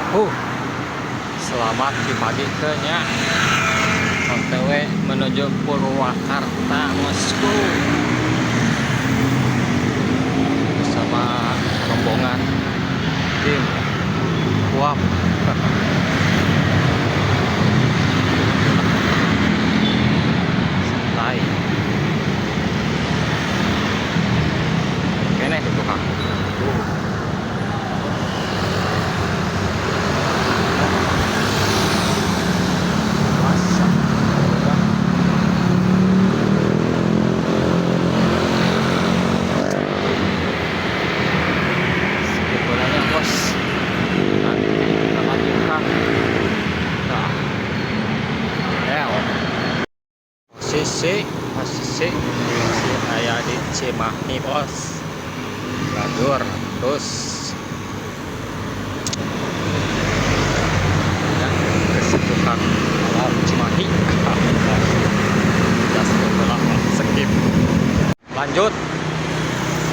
Selamat di pagi nya OTW menuju Purwakarta, Moskow bersama rombongan tim UAP. Santai. Kene di tukang. Masa. Skip bolanya, bos. Nanti kita lanjutkan. Nah. Ya, posisi posisi masih aya di Cimahi, bos. Lajur terus ya, kesibukan alam Cimahi. Gas bola, skip, lanjut,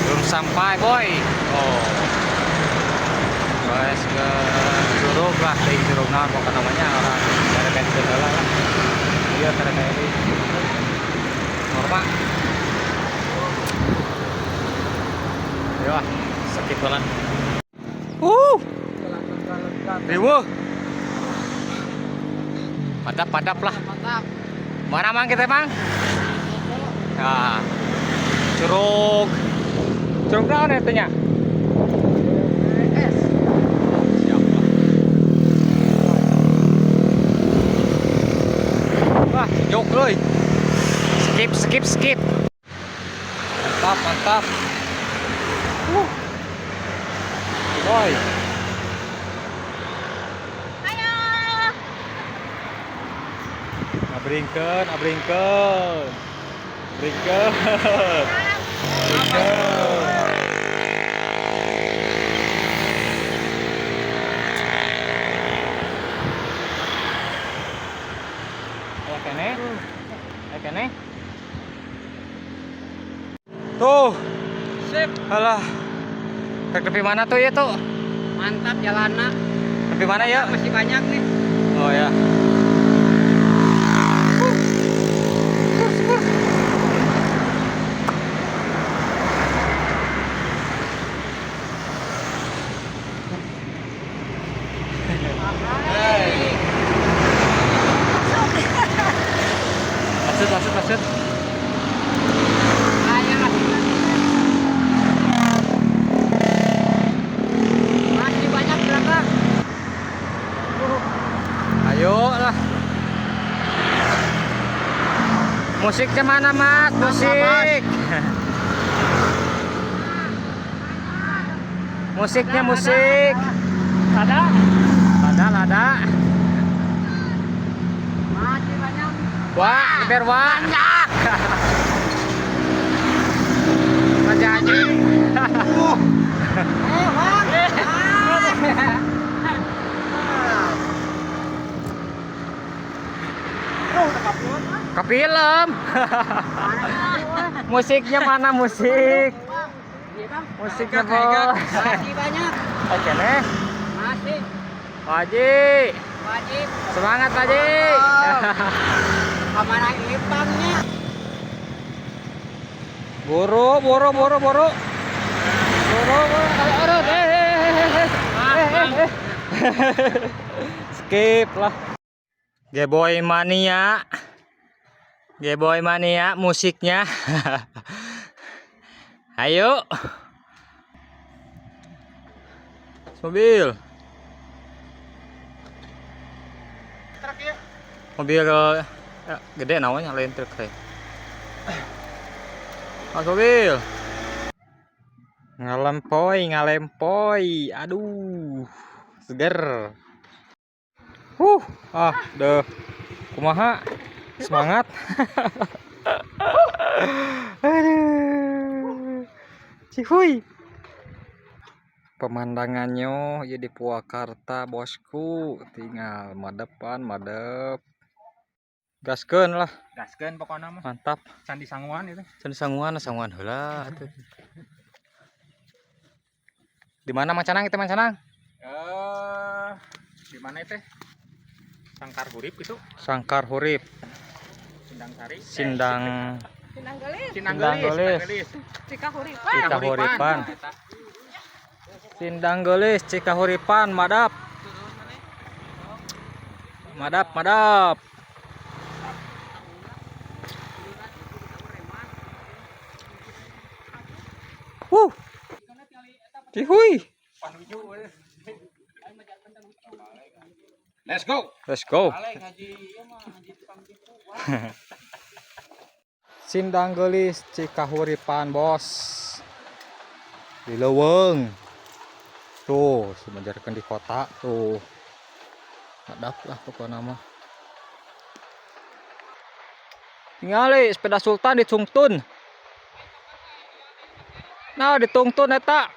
belum sampai, boy. Oh guys, ke curug lah, di curug. Nah, pokoknya namanya orang dari pensiun lah. Iya, karena ini normal. Ayo ah, skip lah. Riweuh. Padap padap lah. Mantap. Mana, Mang, kita, Mang? Nah, curug. Curug naon eta nya? S. Siap lah. Wah, sejuk euy. Skip, skip, skip. Mantap, mantap. Boy. Ayo. Abringkeun, abringkeun. Abringkeun. Abringkeun. Aya keneh. Aya keneh. Tuh. Sip. Alah. Ke tepi mana tuh ya tuh? Mantap jalannya. Tepi mana ya? Masih banyak nih. Oh ya. Syukur, syukur. Hey. Lanjut, lanjut, lanjut. Ayo lah. Masih banyak belakang. Ayo lah. Musiknya mana, Mas? Musik. Musiknya musik. Ada. Ada, ada. Masih banyak. Wah, geber wah. Banyak. Mas Haji. Eh, Bang. Ah. Ke film. Musiknya mana musik? Musiknya, bos. Masih banyak. Oke nih. Masih. Haji. Wajib. Semangat, Haji. Kemana ipangnya? Buru, buru, buru, buru. Buru, buru. Aduh, eh, eh, eh, eh, eh, eh, eh. Skip lah. Geboy mania. Geboy mania musiknya. Ayo. Mobil. Truk ya. Mobil ya, gede namanya lain truk teh. Mas mobil. Ngalempoy, ngalempoy. Aduh, seger. Ah, deh. Kumaha? Semangat. Aduh. Cihuy. Pemandangannya ya di Purwakarta, bosku. Tinggal madepan, madep. Gaskeun lah. Gaskeun pokoknya mah. Mantap. Candi Sanguan itu. Candi Sanguan, Sanguan heula atuh. Di mana Mang Canang kita, Mang Canang? Eh, Di mana teh? Sangkar Hurip itu. Sangkar Hurip. Sindang Sari. Sindang. Sindang Gelis. Sindang Sindang Gelis, Gelis. Sindang Gelis. Cikahuripan. Cikahuripan. Sindang Gelis Cikahuripan, madap. Madap, madap. Wuh. Cihuy. Let's go. Let's go. Sindang Gelis Cikahuripan, bos. Di leuweung. Tuh, semenjarkan di kota tuh. Madap lah pokoknya mah. Tingali sepeda Sultan ditungtun. Nah, ditungtun eta.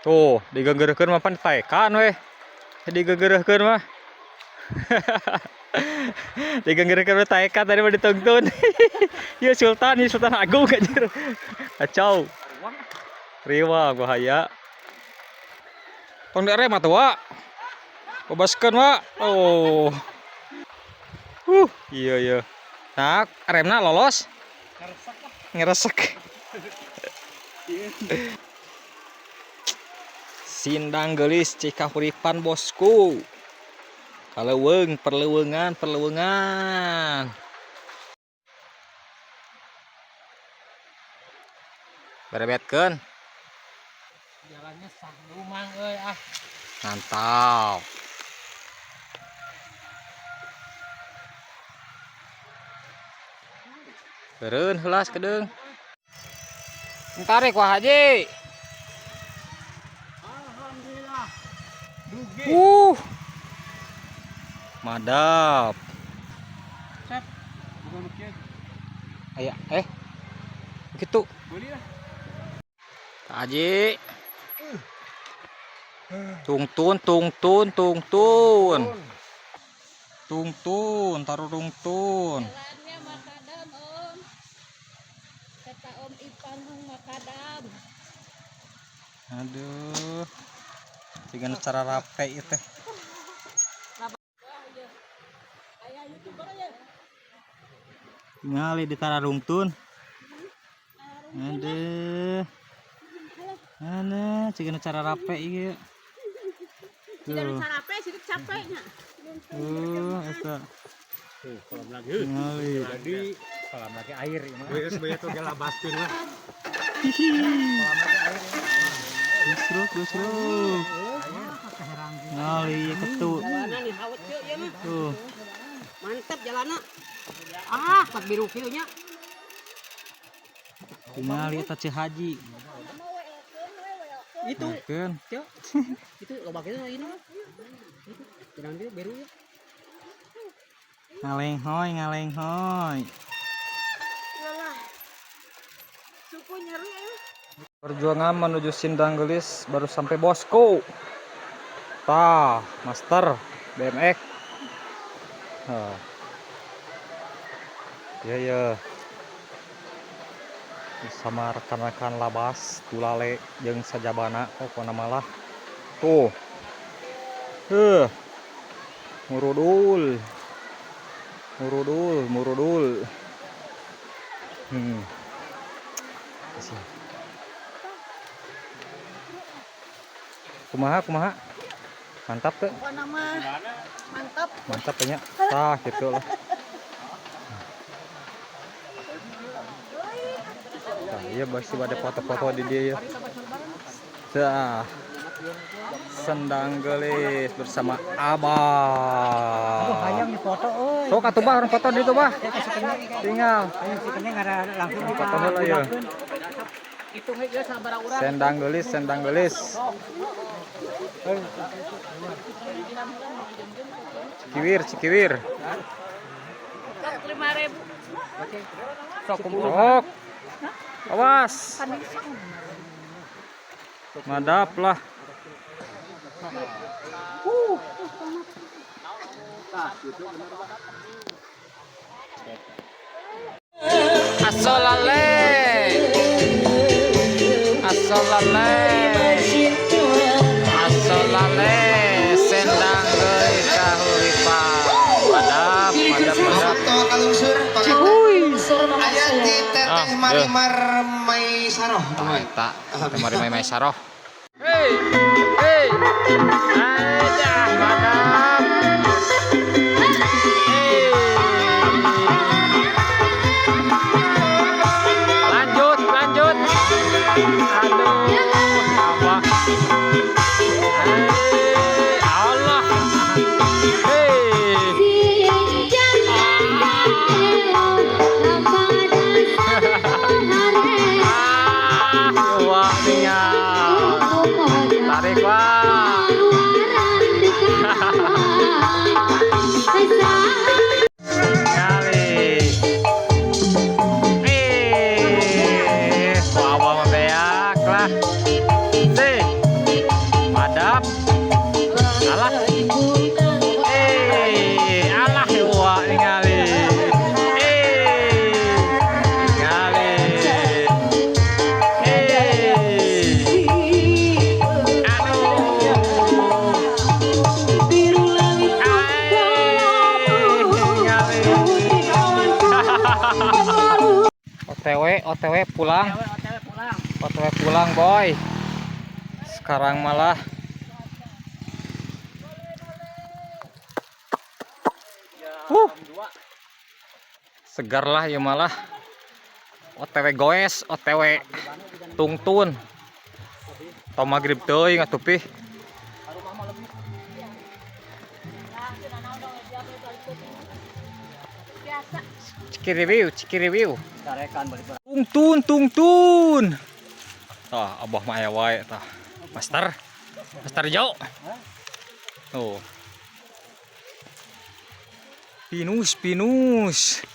Tuh, digenggerkeun mah pan ditaekan weh. Digenggerkeun mah. Digenggerkeun mah taekan, tadi mah ditungtun. Ieu Sultan, ieu Sultan Agung anjir. Kacau. Riwa bahaya. Tong direm atuh, Wak. Bebaskeun, Wak. Oh. Iya iya. Nah, remna lolos. Ngeresek. Sindang Gelis Cikahuripan, bosku. Kaleuweung, perleuweungan, perleuweungan. Berebetkeun. Jalannya sah lumang euy ah. Mantap. Beureun heulas kedeung. Tarik, Wah Haji. Alhamdulillah. Duge. Madap. Cep. Bukan kieu. Aya eh. Begitu. Beli lah. Pak Haji. Tungtun, tungtun, tungtun. Tungtun, taruh tungtun. Jalannya makadam, Om. Kata Om Ipan hong makadam. Aduh. Dengan cara rapi itu teh. Aya YouTuber ya. Ngali di tararungtun. Aduh. Aduh, cigana cara rapi ieu. Tidak Tuh. capek, situ capeknya. Tuh, eta. Tuh, kolam lagi. Ngali. Jadi kolam lagi air ieu mah. Geus bae tuh gelabaskeun lah. Gusruk, gusruk. Ngali ieu ketu. Jalanna nih haut kieu ieu mah. Tuh. Mantap jalanna. Ah, pat biru kieu nya. Tingali eta Ceu Haji. Itu, Keun. Ceu. Itu loba kieu ini mah. Itu jalan dia biru ya. Ngalenghoy, ngalenghoy. Yalah. Suku nyeri ya. Perjuangan menuju Sindang Gelis baru sampai, bosku. Tah, Master BMX. Hah. Iya ya. Bersama rekan-rekan Labas, Tulale, jeung sajabana pokona malah. Tuh. Heuh. Murudul. Murudul, murudul. Sini. Kumaha, kumaha? Mantap tuh. Pokoknya mah mantap. Mantap banyak. Tah gitu lah. Tah, iya pasti pada foto-foto di dia ya. Tah. Sendang Gelis bersama Abah. Hayang dipoto euy. Sok atuh bah, orang foto di itu bah. Tinggal. Langsung Foto heula ya. Hitung heula sabaraha urang. Sendang Gelis, Sendang Gelis. Cikiwir, Cikiwir. 5.000. Sok, sok. Awas. Madap lah. Asolale. Asolale. Asolale. Mar Maisaroh. Tah eta, Mar Maisaroh. Hey, hey. Aja, mantap. Hey. Lanjut, lanjut. Aduh, apa? Hey, Allah. Hey. Ah, wah, tinggal. Tarik, wah. Kali. Eh, wah, wah, mah beak lah. Sih. Madap. Alah. Eh, alah, wah, ningali. Eh, ningali. Eh. Aduh. Ai, ningali. OTW, OTW pulang. OTW pulang. OTW pulang, boy. Sekarang malah segar lah ya malah. OTW goes, OTW tungtun. Tau maghrib teuing atuh pih. Biasa. Cikiriwiu, cikiriwiu. Carekan balik. Tungtun, tungtun. Tah, abah mah aya wae tah. Master. Master jauh. Tuh. Pinus, pinus.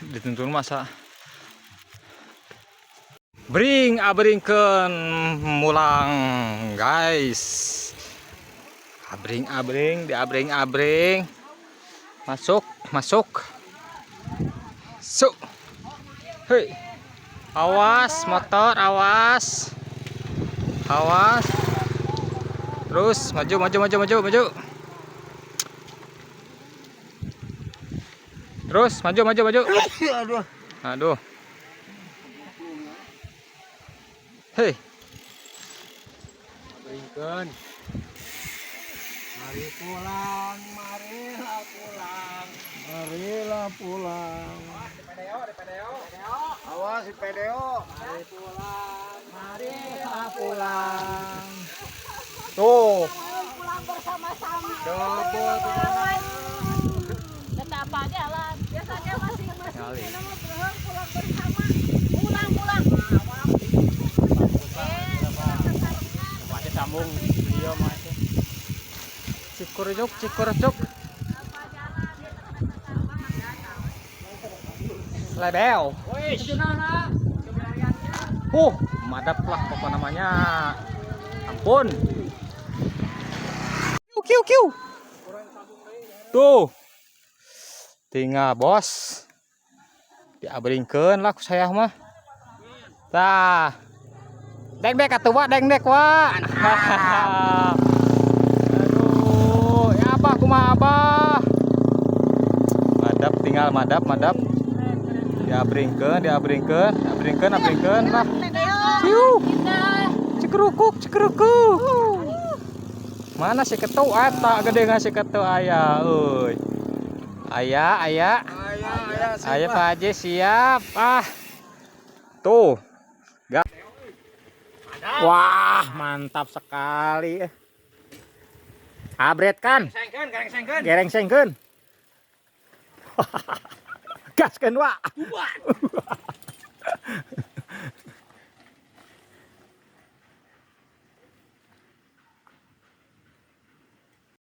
Dituntun masa. Bring abringkeun mulang, guys. Abring abring, diabring abring. Masuk, masuk. Suk. Hei. Awas motor, awas. Awas. Terus maju maju maju maju maju. Terus maju maju maju. Aduh. Aduh. Hei. Bringkeun. Mari pulang, marilah pulang. Marilah pulang. Awas si PDO. Mari pulang, marilah pulang. Tuh. Pulang bersama-sama. Double. Tetap jalan. Biasanya masing-masing kita mah pulang pulang bersama. Pulang pulang. Eh, Masih sambung beliau masih. Cikurjuk, cikurjuk. Lebel. Madap lah pokok namanya. Ampun. Kiu kiu kiu. Tuh. Tinggal bos. Diabringkeun lah ku saya mah. Tah. Deng dek atuh wa, deng dek wa. Aduh, ya abah kumaha abah. Madap tinggal madap madap. Diabringkeun, diabringkeun, abringkeun, abringkeun lah. Ciu. Cikerukuk, cikerukuk. Mana si ketu eta gede nggak si ketu aya euy. Aya, aya. Aya, aya, Ayo Pak Haji siap. Ah. Tuh. Wah, mantap sekali. Abret kan? Sengkeun, gereng sengkeun. Gereng sengkeun. Gaskeun wa.